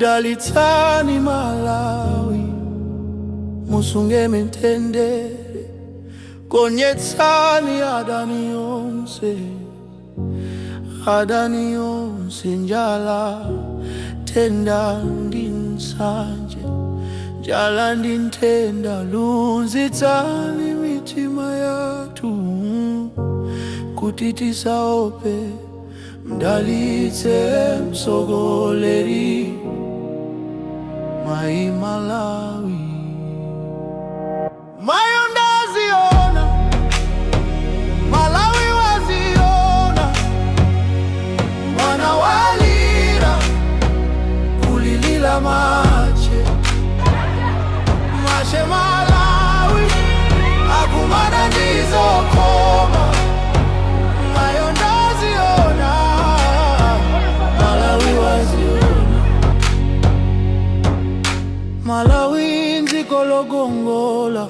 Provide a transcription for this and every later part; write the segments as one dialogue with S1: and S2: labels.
S1: Dalitsani Malawi, musunge mtendere, gonjetsani adani onse, adani onse, njala, nthenda ndi nsanje, njala ndi nthenda. Lunzitsani mitima yathu kuti tisaope. Mdalitse mtsogoleri, Mai Malawi. Mayo ndaziona, Malawi waziona, mwana walira kulilila mache mache. Malawi akumana ndizokoma. Mayo ndaziona, Malawi waziona. Malawi ndziko lokongola,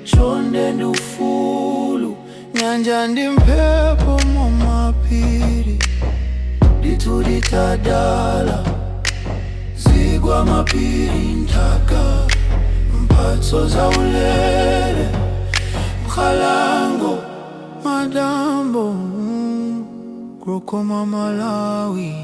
S1: chonde ndi ufulu, nyanja ndi mphepo mumapiri, ndithu tadala, zigwa, mapiri, nthaka, mphatso za ulere, nkhalango, madambo, krokoma Malawi.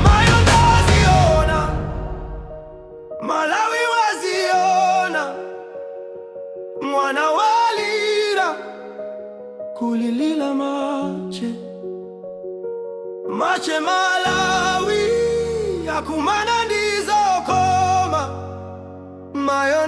S2: Mayo ndaziona, Malawi waziona, mwana walira
S1: kulilila mache
S2: mache. Malawi akumana ndizokoma. Mayo.